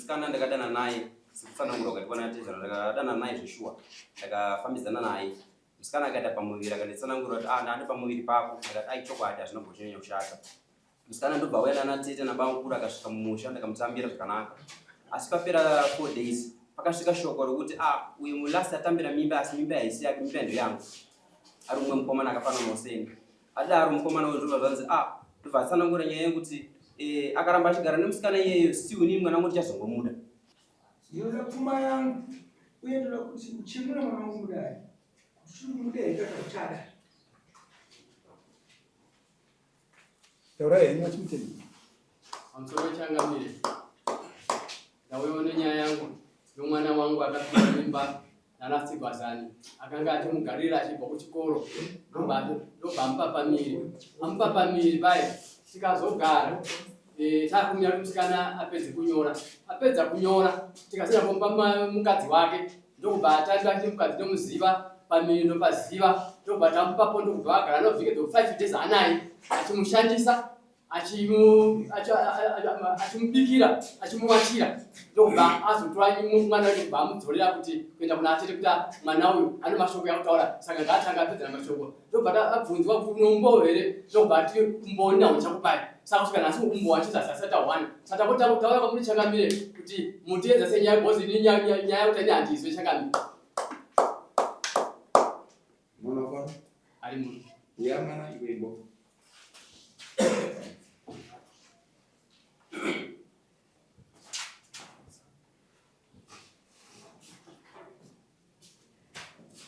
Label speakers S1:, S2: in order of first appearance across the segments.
S1: Musikana ndakadana naye sekutsanangura kwakaitwa natezvara ndakadana naye zveshuwa ndakafambidzana naye musikana akaita pamuviri akanditsanangura kuti ah ndane pamuviri pako ndakati ai chokwadi hazvina kumbonyanya kushata musikana ndobva auya nana tete nabamukuru akasvika mumusha ndakamutambira zvakanaka asi papera four days pakasvika shoko rokuti ah uyu mulast atambira mimba asi mimba haisi yake mimba ndeyangu ari umwe mukomana akafanana noseni adaro mukomana uyu ndobva zvanzi ah ndobva atsanangura nyaya yekuti eh, akaramba achigara nemusikana iyeyo still inini mwana wangu ndichazongomuda
S2: Ndinoda pfuma yangu uye ndoda kuti uchenure mwana wangu mudai kuti tiri kumuda here kana uchada.
S3: Taurai henyu vaChimuteni.
S4: Pamusoro changamire, ndauyawo nenyaya yangu yomwana wangu akapiwa mimba nana Sigwazani akanga achimugarira achibva kuchikoro ndobva amupa pamiri amupa pamiri paye tikazogara eh, takumira kuti musikana apedze kunyora apedza kunyora tikasina kumupa mukadzi wake ndokubva atanga achiti mukadzi ndomuziva pamiri ndopaziva ndokubva tamupapo ndokubva agara novhiki dho 5 days anaye achimushandisa achimubikira achimuwachira ndokubva azotora mwana wacho kubva amudzorera kuti kuenda kuna atete kuti mwana uyu ane mashoko yakutaura saka ngaatanga apedzana mashoko ndobva abvunzwa kuti unombowo here ndokubva ati umboni nawo chakupai saka kusvika nhasi umbo wacho asati awana saka takotauya kwamuri changamire kuti mutiedza senyaya bhozi ini nyaya kuti ini handiizwe changamire
S5: Mwana wako
S4: ari muno.
S5: Uya mwana iwe imbo.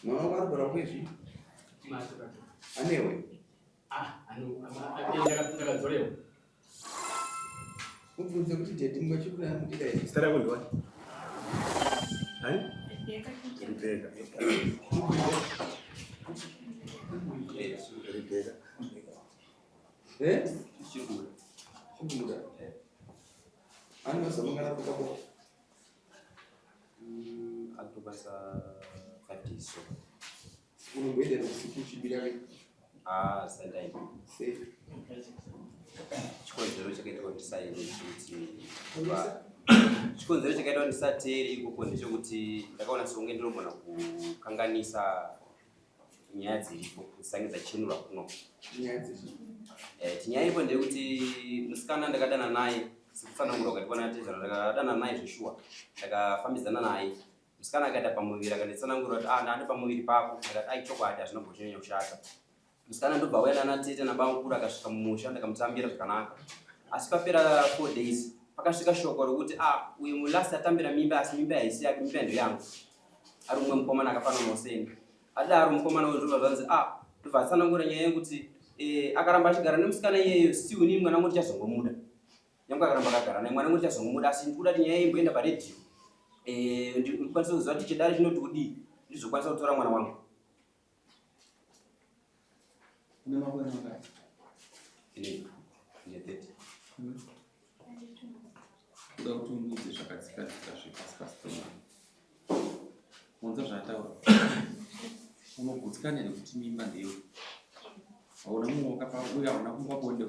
S5: Mwana wako ari kugara kwezvi? Anewe?
S4: Ah, ano, ndakadzorewa.
S5: Mubvunze kuti daddy mungachikura mudira here?
S3: Zita rako ndiwani? Ani? Rebecca. Rebecca.
S5: Eh? Chibuda. Chibuda. Ani mazamangana pakabo?
S1: Akutobasa 5 days so.
S5: Unomboenda usiku uchibira ve?
S1: Ah, sandai.
S5: Sei?
S1: Chikonzero chakaita kuti ndisaende ndechekuti chikonzero chakaita kuti ndisateere ikoko ndechekuti ndakaona sekunge ndinogona kukanganisa nyaya dziripo dzisange dzachenurwa kuno.
S5: Nyaya dziripo.
S1: Eh, nyaya iripo ndeyekuti musikana ndakadana naye sekutsanangura kwakaitwa natezvara ndakadana naye zveshuwa ndakafambidzana naye Musikana akaita pamuviri akanditsanangurira kuti ah ndane pamuviri pako ndakati ai chokwadi hazvina kumbonyanya kushata. Musikana ndobva auya nana tete nabamukuru akasvika mumusha ndakamutambira zvakanaka. Asi papera 4 days pakasvika shoko rokuti ah uyu mulast atambira mimba asi mimba haisi yake mimba ndeyangu. Ari umwe mukomana akafanana noseni. Adaro mukomana uyu ndobva zvanzi ah ndobva atsanangura nyaya yekuti eh, akaramba achigara nemusikana iyeyo still inini mwana wangu ndichazongomuda. Nyangwe akaramba akagara naye mwana ndichazongomuda asi ndikuda kuti nyaya imboenda paredhiyo eh, ndikwanise kuziva kuti chidare chinoti kudii ndizokwanisa kutora mwana wangu.
S5: Une makore mangani?
S1: Ini ndine 30.
S5: Kuda kuti undiudze zvakadzika dzika zvepasi pasi pemwana. Unza zvaataura. Unogutsikana here kuti mimba ndeyo? Hauna mumwe wakapa uye hauna kumupa bonde.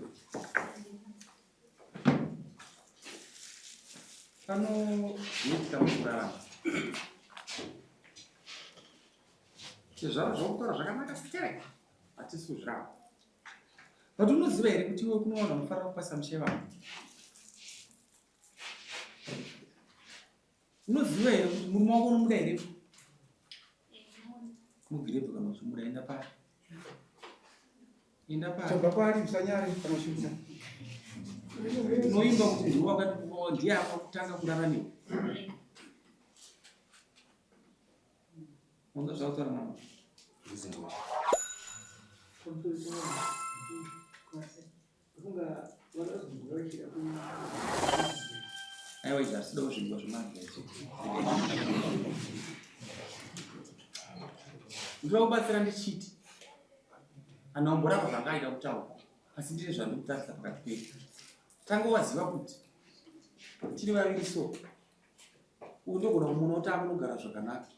S5: Pano zvinoitika mukurarama. Chizvaro zvokutaura zvakanaka sterek hatisi kuzviramba. But unoziva here kuti iwe kunowana unofanira kupasa mushe vanhu? Unoziva here kuti murume wako unomuda here? Mubvirepo kana uchimuda enda pari. Enda pari.
S3: Tobva kwaari usanyare kana uchimuda.
S5: Unoimba kuti ndiwe wakati ndiye akakutanga kurara newe. Wanga zvakutaura mama. Aiwa izvi hazvida kuzvimbwa zvemanje izvi. Ndinoda kubatsira ndichiti kana umboramba zvanga aida kutaura asi ndine zvandikutarisa pakati pedu. Tanga waziva kuti tiri vaviri so uyu ndogona kumuona kuti akunogara zvakanaka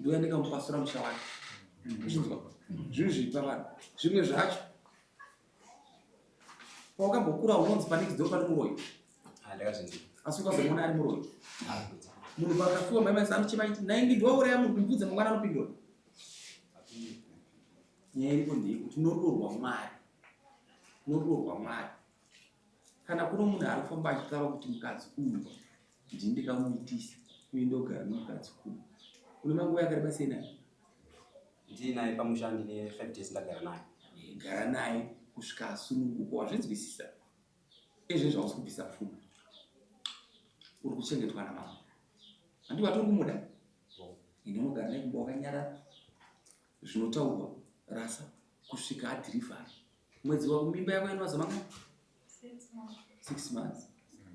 S5: ndouya ndikamupasura musha wake. Uchinzwa zvinhu zviri pavanhu zvimwe zvacho Pawakambokura unonzi panext door pane muroyi.
S1: Ah, ndakazvinzwa.
S5: Asi ukazomuona ari muroyi. Munhu pakafiwa mai mai anochema achiti naingi ndiwauraya munhu kumubvunza mangwana anopindura. Nyaya iripo ndeyekuti norudo rwaMwari. Norudo rwaMwari. Kana kuno munhu ari kufamba achitaura kuti mukadzi uyu ndini ndikamuitisa uye ndogara nemukadzi uyu. Une manguva yakareba sei naye?
S1: Ndinaye pamusha ndine 5 days ndagara naye.
S5: Eh, gara naye kusvika asununguka wazvinzwisisa. Ezve zvausi kubvisa pfuma. Uri kuchengetwa namama. Handi wati uri kumuda? Ine unogara naye kumba wakanyarara. Zvinotaurwa rasa kusvika adhirivhara. Mwedzi wako mimba yako yanwaza mangani? 6 months.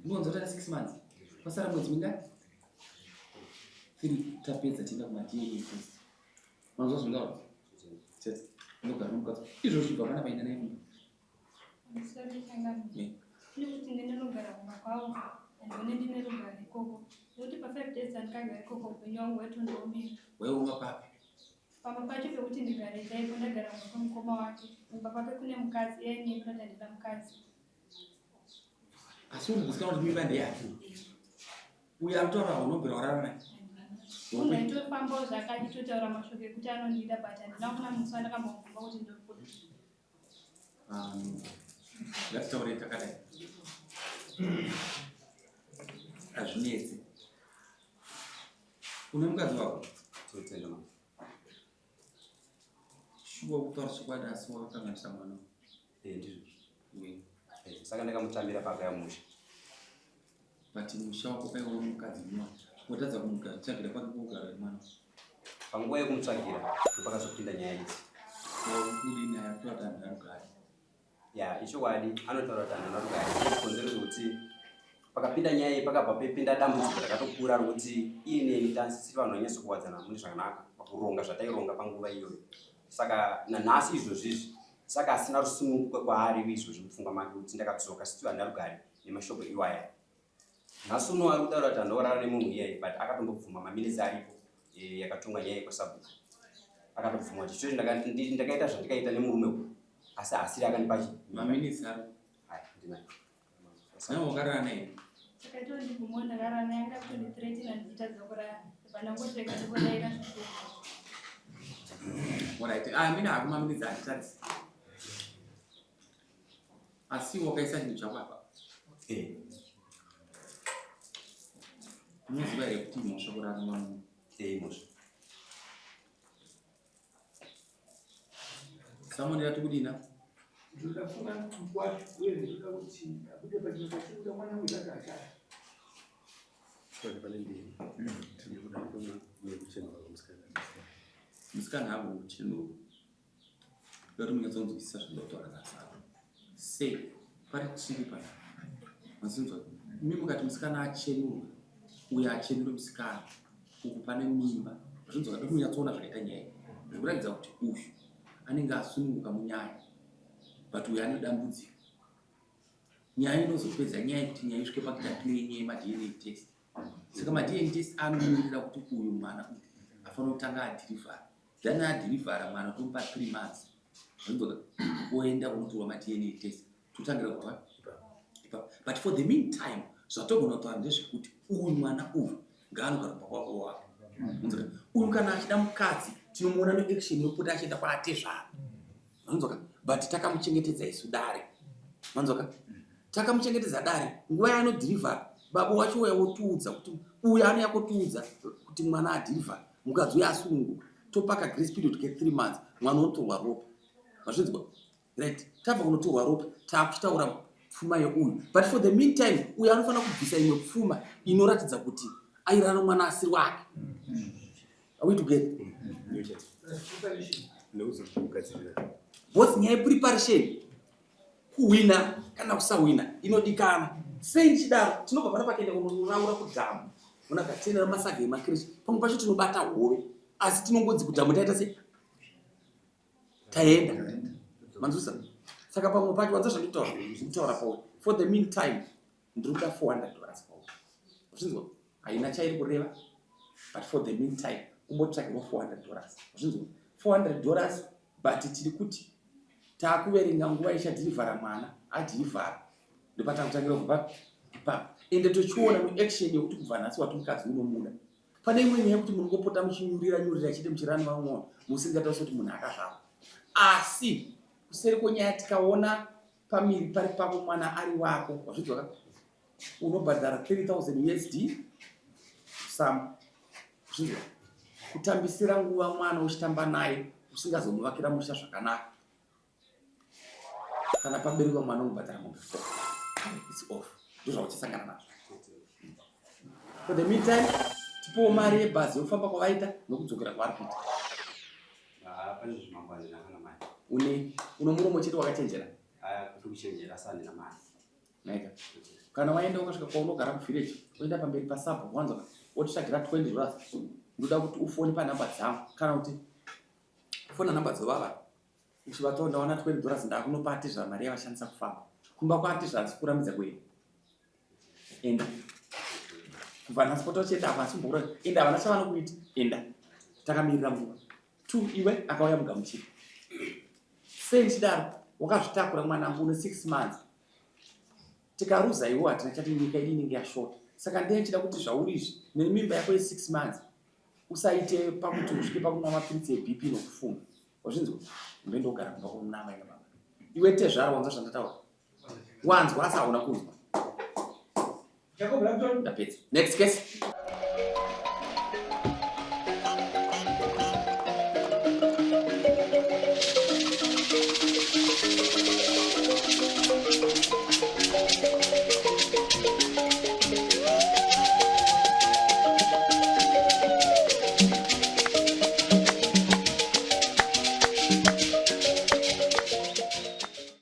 S5: Unowanza kuti 6 months. Pasara mwedzi mingani? 3 tapedza tienda kuma DNA test. Manzwa zvingawa? Chete. Unogara nomukadzi. Izvozvo zvibva pana paenda naye kumba.
S6: Nekuti ndinogara kumba kwavo handione ndine rugare ikoko nekuti pa 5 days andikagara ikoko upenyu wangu hwaitondiomera.
S5: Waioma papi?
S6: Pamba pacho pekuti ndigare chaipo ndagara kumba kwemukoma wake. Kumba kwake kune mukadzi iye aine kuti handina mukadzi.
S5: Asi uri kuziva kuti mimba ndeyake? Uyo ari kutaura unobvira warara naye?
S6: Munhu aitofambawo zvake achitotaura mashoko ekuti anondida but handina kuna musi wandakambomubvunza kuti ndokuda.
S5: Ngatitaurei takadai. Hazvinetse. Une mukadzi wako?
S1: Tinotenda mama.
S5: Shuwa kutaura chokwadi asi wakakanganisa mwana.
S1: Eh, ndizvo.
S5: We.
S1: Eh, saka ndakamutambira pakaya musha.
S5: But musha wako kai uri mukadzi mwana. Watadza kumutsvagira kwake kugara mwana.
S1: Panguva yekumutsvagira ndopakazopinda nyaya idzi.
S5: Kudini naye kutaura kuti handina rugare.
S1: Ya, ichokwadi anotaura kuti handina rugare. Chikonzero chekuti pakapinda nyaya iyi pakabva pepinda dambudziko rakatokura rokuti iye neni tasisiri vanhu vanyatso kuwadzana mune zvakanaka pakuronga zvataironga panguva iyoyo. Saka nanhasi izvozvizvi saka asina rusununguko kwaari izvozvi mupfungwa make kuti ndakadzoka situ handina rugare nemashoko iwaya. Nhasi uno ari kutaura kuti andoorara nemunhu iyeye but akatombobvuma maminitsi aripo eh, yakatongwa nyaya yekwasabhuku. Akatobvuma kuti chocho ndakaita zvandikaita nemurume uyu asi haasiri akandipa chi
S5: Maminitsi ari.
S1: Hai, ndinayo.
S5: Nawe wakarara naye?
S6: Saka itondibvuma ndakarara naye anga kutondithreatina ndichitadza kurara. Ndobva ndangosvika ndingodaira zvikuru.
S5: Alright. Ah, mina haku maminitsi handitarisi. Asi wakaisa chinhu chako apa.
S1: Eh,
S5: Unoziva here kuti mhosva kurara nemwana?
S1: eh, mhosva.
S5: Samoni yati kudina?
S2: Ndinoda pfuma mukwasha uye ndinoda kuti abude pachino pachikuda mwana uyu ati achaya.
S3: Pane mbiri. Tinoda pfuma nekuchenurwa kwemusikana.
S5: Musikana haagoni kuchenurwa. Ndoda kuti munyatsonzwisisa zvandinoda kutaura nhasi apa. Sei? Pari chiri pana. Mazinzwa? Imi mukati musikana achenurwe, uyo achenure musikana. Uku pane mimba. Zvinzwa kuti munyatsoona zvakaita nyaya iyi. Zvikuratidza kuti uyu anenge asununguka munyaya. But uyu ane dambudziko. Nyaya inozopedza nyaya yekuti nyaya isvike pakuita play nyaya yemaDNA test. Saka maDNA test anomirira kuti uyu mwana uyu afanira kutanga adhirivhara. Then adhirivhara mwana tomupa 3 months. Zvinzwa oenda kunotorwa maDNA test. Totangira kubva ipapo. But for the meantime zvatogona kutaura ndezvekuti uyu mwana uyu ngaanogara kumba kwako wake. Unzwa uyu kana achida mukadzi tinomuona neaction yopota achienda kwaatezvara. Manzwaka? But takamuchengetedza isu dare. Manzwaka? Takamuchengetedza dare. Nguva yaanodhirivhara, baba wacho uya wotiudza kuti uyu anouya kotiudza kuti mwana adhirivhara. Mukadzi uya asununguka. Topaka grace period ke 3 months. Mwana otorwa ropa. Mazvinzwa? Right. Tabva kunotorwa ropa, taakuchitaura pfuma yeuyu. But for the meantime, uyu anofanira kubvisa imwe pfuma inoratidza kuti airara mwana asiri wake. Are we together? Both nyaya yepreparation kuhwina kana kusahwina inodikana. Sei ndichidaro? Tinobva pana pakuenda kunoraura kudhamu. Muna katenera masaga emakirechi. Pamwe pacho tinobata hove. Asi tinongonzi kudhamu taita sei? Taenda. Manzwisa? Saka pamwe pacho wanza zvandikutaura. Ndikutaura pauri. For the meantime, ndiri kuda 400 dollars pauri. Zvinzwa? Haina chairi kureva. But for the meantime, umbotsvakirwa 400 dollars. Zvinzwa? 400 dollars but tiri kuti taakuverenga nguva ichadhirivhara mwana adhirivhara ndopatakutangira kubva ipapo. Ende tochiona muaction yekuti kubva nhasi wati mukadzi unomuda. Pane imwe nyaya yekuti munongopota muchinyurira nyurira chete muchirani vamwe vanhu musingatarise kuti munhu akazvarwa. Asi kuseri kwenyaya tikaona pamiri pari pako mwana ari wako wazvidzwa ka unobhadhara 3000 usd sam zvinzwa kutambisira nguva mwana uchitamba naye usingazomuvakira musha zvakanaka kana paberekwa mwana unobhadhara mombe four its off ndozvauchasangana nazvo for the meantime tipowo mari yebhazi yekufamba kwavaita nokudzokera kwavari kuita
S1: Ah, pane zvimambo handina kana mari.
S5: Une uno muromo chete wakachenjera.
S1: Aya kuti kuchenjera asi handina mari.
S5: Naika. Kana waenda ukasvika kwaunogara kuvillage, woenda pamberi pasabhuku wanzwa wotitsvagira 20 dollars. Ndoda kuti ufone panhamba dzangu kana kuti fona nhamba dzovava uchivatawo ndawana 20 dollars ndakunopa atizvara mari yavashandisa kufamba. Kumba kwaatizvara sikurambidza kuenda. Enda. Kubva nhasi pota uchienda apo asi kumbokura enda havana chavanokuita. Enda. Takamirira nguva. Two iwe akauya mugamuchiri. Sei ndichidaro? Wakazvitakura mwanangu une 6 months. Tikaruza iwe hatina chati nyika yedu inenge yashota. Saka ndiye ndichida kuti zvauri izvi nemimba yako ye 6 months usaite pakuti usvike pakunwa mapiritsi eBP nokufunga. Wazvinzwa? Mbe ndogara kumba kwamuna amai nababa. Iwe tezvara wanzwa zvandataura. Wanzwa asi hauna kunzwa.
S2: Jacob Lampton.
S5: Ndapedza. Next case.